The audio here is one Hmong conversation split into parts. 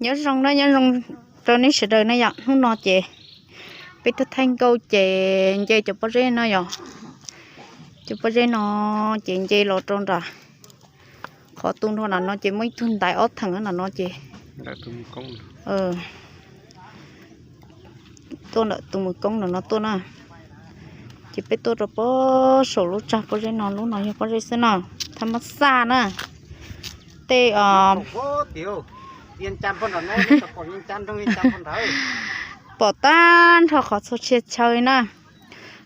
Nyob zoo na, nyob zoo rau nej sawv daws na yom. Hnub no ces peb tuaj thaij nkauj ces nce cov pob zeb no yom. Cov pob zeb no ces nce los rau nram qhov tu nrho na no ces muaj ib tug ntaiv ob theem na no ces tuaj ntawm tus mus koob ntawm no tuaj na. Ces peb tuaj rau pob saum lub tsag pob zeb no, lub no yog pob zeb xwb na. Thaj mab xaj na. Tej pom tag nrho qhov txhua txhia chaw na.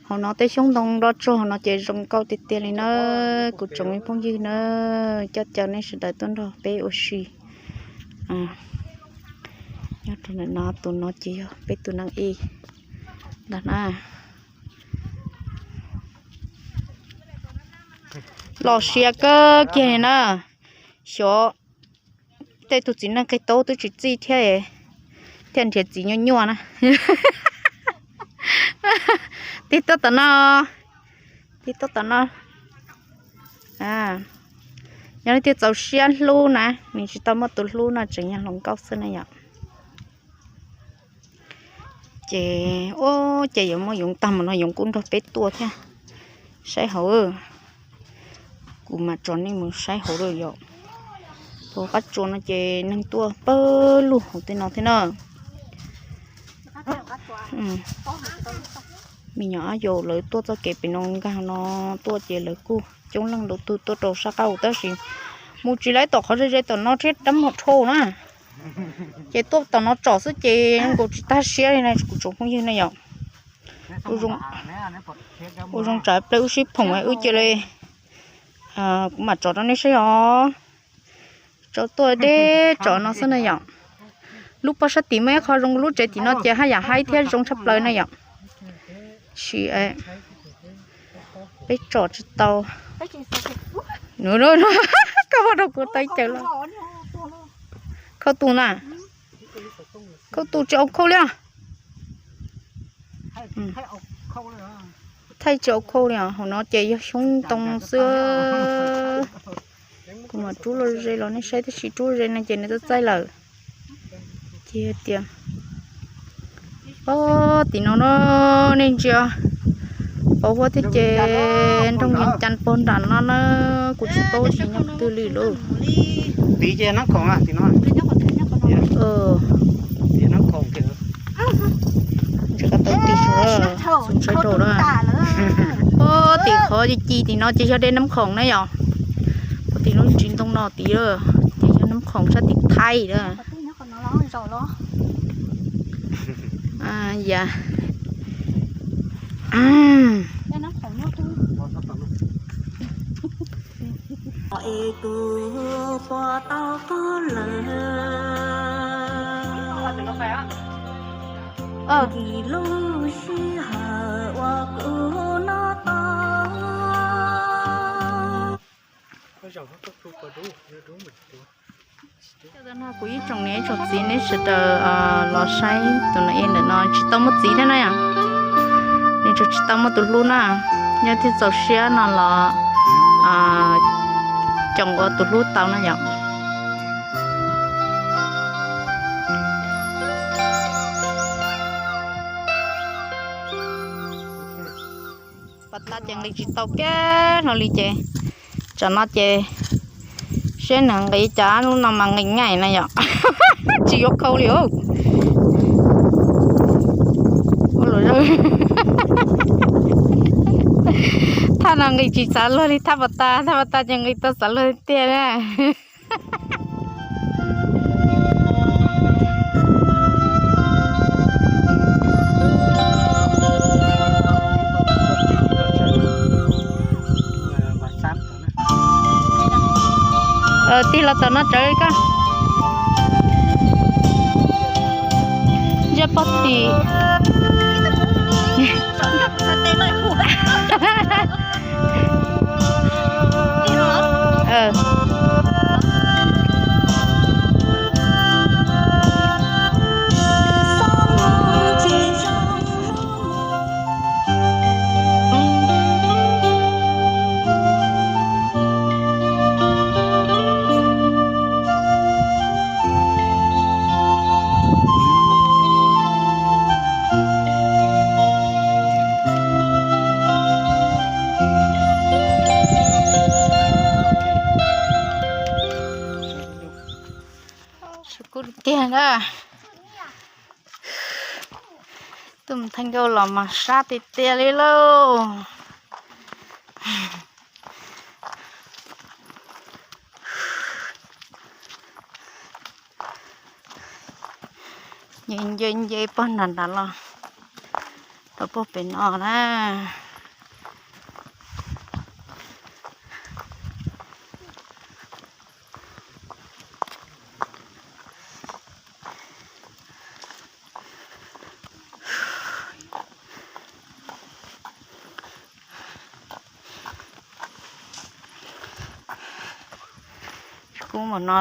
Hauv no tej xyoob ntoo nroj tsuag hauv no ces zoo nkauj tiag tiag li na. Kuv tsoom me phooj ywg na, coj caw nej sawv daws tuaj nrog peb ua si. Nyob rau ntawm no, tus no ces yog peb tus neeg ib ntag na. Los siab kawg kiag li na. Xyov tej tus txiv neej qig taub twb tsis txij thiab, thiaj nrhiav txiv nyuaj nyuaj na. Tig tuaj tom no, tig tuaj tom no. Yog leej twg txaus siab hlub na, nws tsis tau muaj tus hlub no tseem yog hluas nkauj xwb na yom. Ces, o, ces yuav muaj yoov tag mus no yoov kuj nrog peb tuaj thiab. Saib hauv, kuv mam tso nej mus saib hauv lawm yom. Hauv qab tsua no ces neeg tuaj pawg lug hauv tej no thiab na. Me nyuam ab yaus lawv tuaj txoj kev pem no nkag no tuaj ces lawv kuj coob leej ntau tug tuaj rau sab qab hauv tab sis mus tsis laib tom qhov ze ze tom no thiab dab mos dhau na. Ces tuaj tom no tsom xwb ces nkaus tsis tag siab li na kuv tsoom phooj ywg na yom. Ua zoo tsam ib pliag wb sib phoom wb cia li, kuv mam tsom rau nej saib os. Tsom tuaj deb tsom no xwb na yom. Lub pob sab tim muaj ib qho zoo, lub tsev tim no ces haj yam haib thiab zoo tshaj plaws na yom. Tsis, peb tsom tsis tau. Koj muab rau kuv tau ib caws los. Khauj tus na. Khauj tus tsis au khauj li os. Thaij tsis au khauj li os, hauv no ces yog xyoob ntoo xwb. Kuv mam rub los ze los nej saib, tab sis rub ze no ces nws txaij txaij lawm. Ces tias, o, tim no na, nej ntsia, pos huab thiab ces nroog Vias Cas pog nram no na, kuv tsis paub tsis nyob twg li lauj. Ntsia ko tau tim tsaus ntshaib rau na. O, tim qhov ci tim no ces yog dej Nab Khoom na yom. Tim lub ntsis ntoo no tim ces yog Nab Khoom sab tim Thaib na. Yam es kuv puas tau koj lawm, nkim lub sij hawm uas kuv noj tau. Kuv ib tsoom niam ib tsoom txiv neb sawv daws los saib tus no ib ntawm no tsis tau muaj txiv thiab na yom. Nws tseem tsis tau muaj tus hlub na, nyob thiaj txaus siab no los coom ua tus hlub tau na yom. Pas tas ces nqis tsis tau kiag hlo li ces, tsam no ces seb nws nqis cas, lub no mas nqis nyaim na yom. Tsis yuav khau li. Thaj no nqis tsis txav luag li thaj pas tas, thaj pas tas ces nqis tau txav luag tiag na. Tig los tom no tsawv koj. Ntsej pog tim. Sab kub tiag tiag na. Tuaj mus thaij nkauj los mas sab tiag tiag li lauj. Nce nce nce pog nram nrad los rau puag pem no na. Kub npaum no,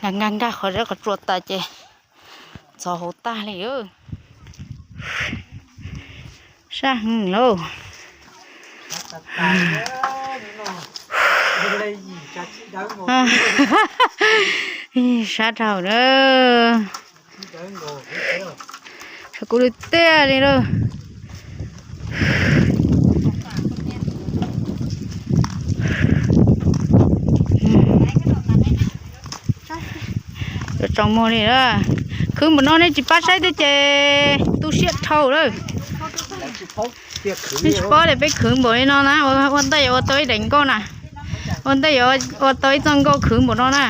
nkag nkag nkag qhov zeb qhov tsua tas ces ntxhov hauv tag li. Sab heev lauj. Sab dhau na. Sab kub tiag tiag li lauj. Yuav tsaus muag li lawm. Khwv npaum no nej tsis pab saib thiab ces tu siab dhau lawm. Nej tsis paub li peb khwv npaum li no na, ua ntej yuav ua tau ib daim nkauj na, ua ntej yuav ua tau ib txoj nkauj khwv npaum no na.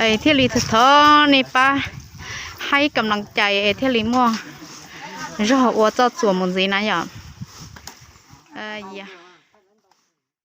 Es thiaj li thov nej pab haib kam lees cai es thiaj li muaj zog ua txoj txuas mus ntxiv na yom.